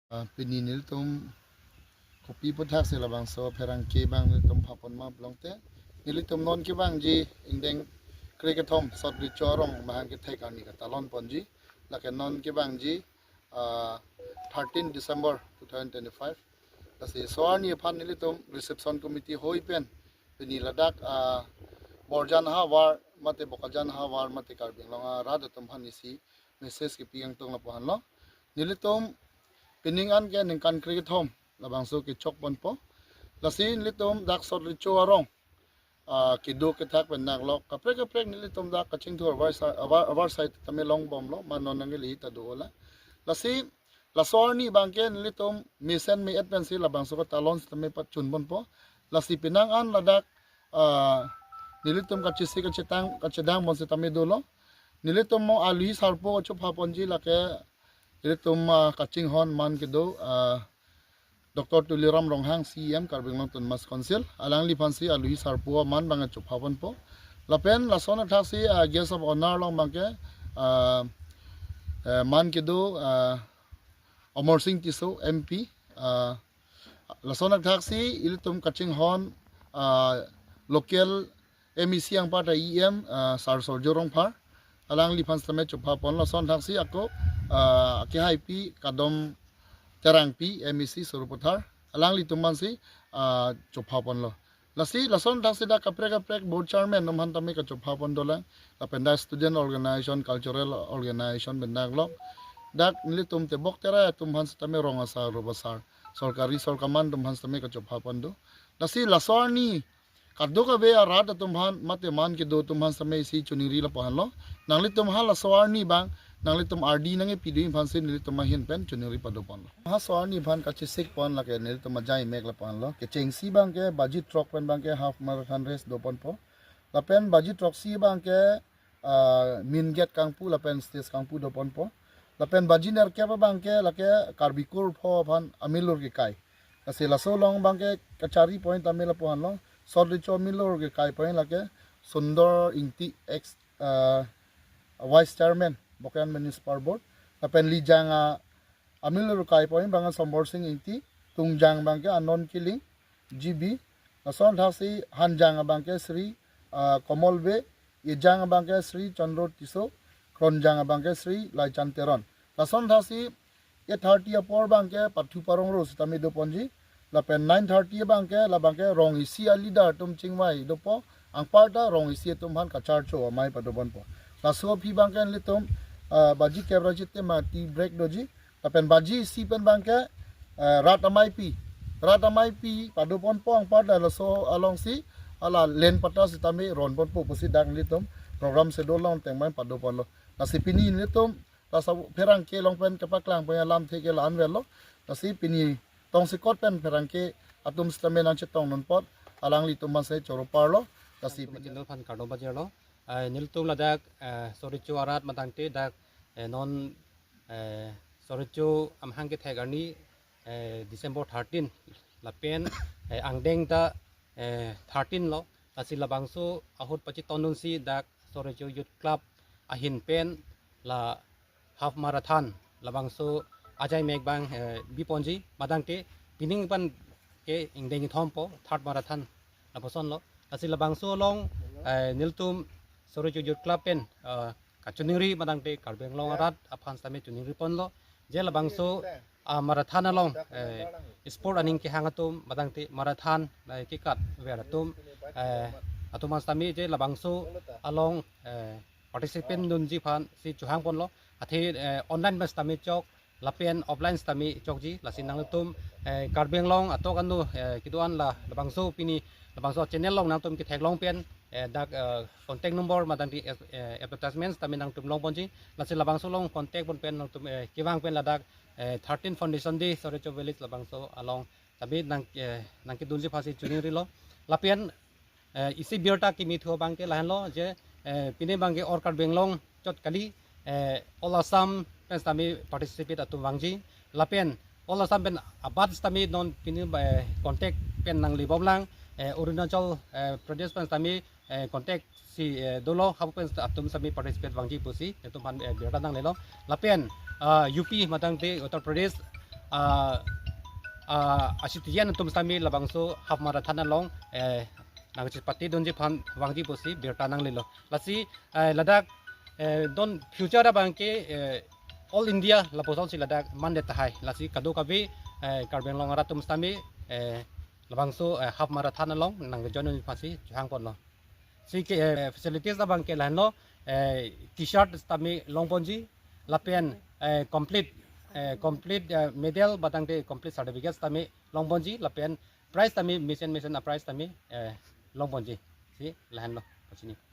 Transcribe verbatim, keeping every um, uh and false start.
Ah, pini nelitum kopi aputhaksi labangso pherangke abang nelitum phapon ma pulote, nelitum non kevangji ingdeng krekethom Sot Recho Arong mahang kethek arni katalon ponji. Lake non kevangji, ah, thirteen December two thousand twenty-five. Lasi laso arni aphan nelitum reception committee hoi pen pini ladak, ah, Borjan havar mate Bokajan havar mate Karbi Anglong arat atum aphan isi message kepi kangtung lapu-anlo. Nelitum pining an ke ningkan krekethom labangso kechok ponpo. Lasi nelitum dak Sot Recho Arong, ah, kedo kethak pen naklok kaprek kaprek nelitum dak kachingthur avar sa-, avar, avar side tame longbomlo, ma non nangkele ta do-ola. Lasi laso arni abangke nelitum mesen me-et pensi labangso katalon sitame pachun ponpo. Lasi penang an ladak, ah, nelitum kachisi kachedang, kachedang bom sitame dolo. Nelitum mo aluhi sarpo chopha ponji lake nelitum, ah, kachinghon man kedo, ah, Doctor Tuliram Ronghang, C E M Karbi Anglong Autonomous Council, alangliphansi aluhi sarpo aman abang chopha ponpo. Lapen lason athaksi, ah, guest of honor along abangke, ah, eh, man kedo, ah, Amarsing Tisso, M P, ah, lason athaksi ilitum kachinghon, ah, local M E C anparta E M, ah, Sar Surjya Rongphar, alangliphan sitame chopha pon. Lason athaksi ako, ah, akehaipi Kadom Terangpi, M E C Sarupathar, alanglitum aphansi, ah, chopha ponlo. Lasi lason athaksi dak kaprek kaprek board chairman atum aphan tame kachopha pon dolang. Lapen dak student organization, cultural organization pen naklok. Dak nelitum tebok terai atum aphan sitame rong asar, rup asar, sorkari sorkaman atum aphan sitame kachopha pon do. Lasi laso arni kadokave arat atum aphan mate man kedo atum aphan sitame isi choningri lapu-anlo. Nanglitum ha laso arni abang nanglitum ardi nangkepi do aphansi nelitum ahin pen choningri pado ponlo. Ha laso arni aphan kachesik pon lake nelitum ajai mek lapu-anlo. Kechengsi abangke baji throk pen abangke half marathon race do ponpo. Lapen baji throksi abangke, ah, main gate kangpu lapen stage kangpu do ponpo. Lapen baji nerkep abangke lake Karbi Kur pho aphan amilur kekai. Lasi laso along abangke kachari point tame lapu-anlo. Sot Recho amilur kekai point lake Sundor Ingti, ex, ah, vice chairman Bokajan Municipal Board. Lapen lijang a amilur kekai point abangke Sombor Sing Ingti, tungjang abangke Anon Killing, G B, lason athaksi hanjang abangke Sri, ah, Komol Bey, ejang abangke Sri Chandro Tisso, kronjang abangke Sri Laichan Teron. Lason athaksi eight thirty apor abangke pathu parong ro sitame do ponji. Lapen nine thirty abangke labangke rong isi a-leader atum chingvai dopo, anparta rong isi atum aphan kacharcho amei pado ponpo. Laso aphi abangke nelitum, ah, baji kep ra chit tema tea break doji. Lapen baji isi pen abangke, eh, rat ameipi. Rat ameipi pado ponpo, anparta laso alongsi ala len patta sitame ron ponpo pusi dak nelitum program schedule along tengmai pado ponlo. Lasi pini nelitum laso pherangke along pen kepaklang pen alamthe ke la-an avelo. Lasi pini tongsekot pen pherangke atum sitame nangchetong non apot alanglitum aphansi choro parlo. Lasi pini nelitum aphan kardom pajirlo. Eh, nelitum ladak, eh, Sot Recho arat matangte dak, eh, non, eh, Sot Recho amahang kethek arni, eh, December thirteen lapen, eh, angdeng ta, eh, thirteen lo. Lasi labangso ahut pachetongdunsi dak Sot Recho Youth Club ahin pen la half marathon labangso ajai mek abang, eh, bi ponji matangte pining abangke ingdeng kethom po, third marathon lapuson lo. Lasi labangso along, eh, nelitum Sot Recho Youth Club pen, eh, kachoningri matangte Karbi Anglong arat aphan sitame choningri ponlo. Je labangso, ah, marathon along, eh, sport aning kehang atum matangte marathon, eh, kekat ver atum, eh, atum aphan sitame je labangso along, eh, participant dunji aphansi chohang ponlo. Athe, eh, online pen sitame chok, lapen offline sitame chokji. Lasi nanglitum, eh, Karbi Anglong atok anu, eh, kedo-an la labangso pini labangso channel along nangtum ketheklong pen, eh, dak, eh, contact number matangte, eh, advertisement sitame nangtum long ponji. Lasi labangso along contact pon pen nangtum, eh, kevang pen ladak, eh, thirteen Foundation Day Sot Recho Village labangso along sitame nang, eh, nangkedunji aphansi choningrilo. Lapen, eh, isi birta kimi thu abangke lahenlo je, eh, pini abangke or Karbi Anglong chot kali, eh, all Assam pen sitame participate atum vangji. Lapen all Assam pen abat sitame non pini, eh, contact pen nanglebomlang, eh, Arunachal, eh, Pradesh pen sitame, eh, contact si, eh, dolo, hapu pen atum sitame participate vangji pusi nelitum aphan, eh, birta nanglelo. Lapen, ah, U P matangte Uttar Pradesh, Ah, ah, asitiyan atum sitame labangso half marathon along, eh, nangchepatedunji aphan vangji pusi birta nanglelo. Lasi, eh, ladak, eh, don future abangke, eh, all India lapuson si ladak mandet tahai. Lasi kadokave, eh, Karbi Anglong arat atum sitame, eh, labangso, eh, half marathon along nangjoin aphansi chohangponlo. Si ke, eh, facilities abangke lahenlo, eh, t-shirt sitame longponji, lapen, eh, complete, eh, complete, eh, medal batangte complete certificate sitame longponji, lapen prize sitame mesen mesen a-prize sitame, eh, longponji. Si lahenlo, pachini.